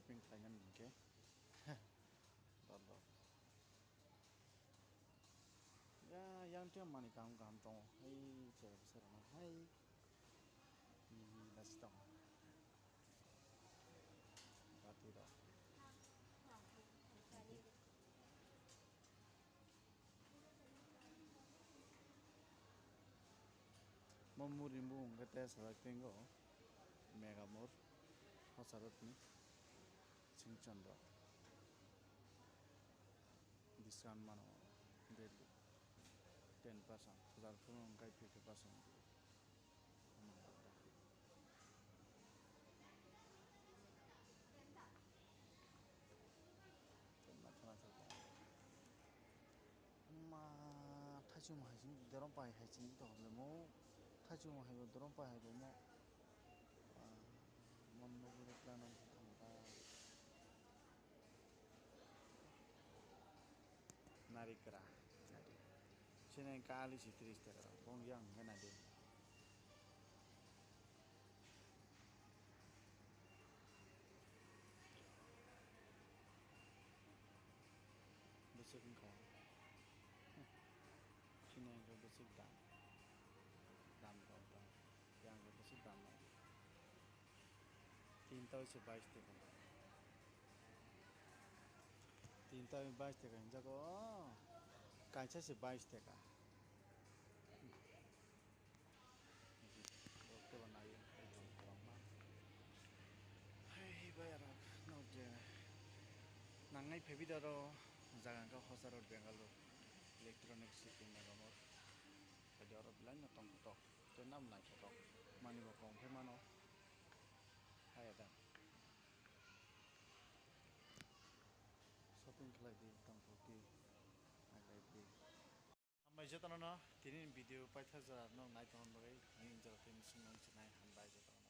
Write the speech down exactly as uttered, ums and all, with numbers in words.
Shopping khlainani hinkhe. Dol dol. Ya, yang tei mani kaham kaham tongo. Hai, chera bwsa rwna hai. Hi, hi, nasi tongo. Bati rok. Mo muri bumung khe tei sajak tongo Megamor Hosarotni singchon rok discount mano daily ten percent, hajar phuru wngkha fifty percent. Ma thaichung hai sing dorom pai hai sing to le mo thaichung hai bo dorom pai hai bo mo. Ah, mon no gure plan on thangta. Narikra. Sini kali si tris taka. Bong yang kena de. Besok engkau. Sini engkau besok dam. Dam kau dam. Yang kau besok dam. Tinta se bais taka. Tinta bais taka hinjago. Kaisa se bais taka. Hai, hai, bai, aro, no, je, nangnai phebi daro, jaga wngkha Hosa Road, Bengaluru, Electronic City, Megamor. Jadi oro belai no tong kotok, tei nam nai kotok, mani bo kong khe mano. Hai, ada. Shopping khlai di, tong kok di, naglai di. Hambai jotono no tini video paitha jora no nai tongna bagwi tini jora tini sumung chinai hambai jotono.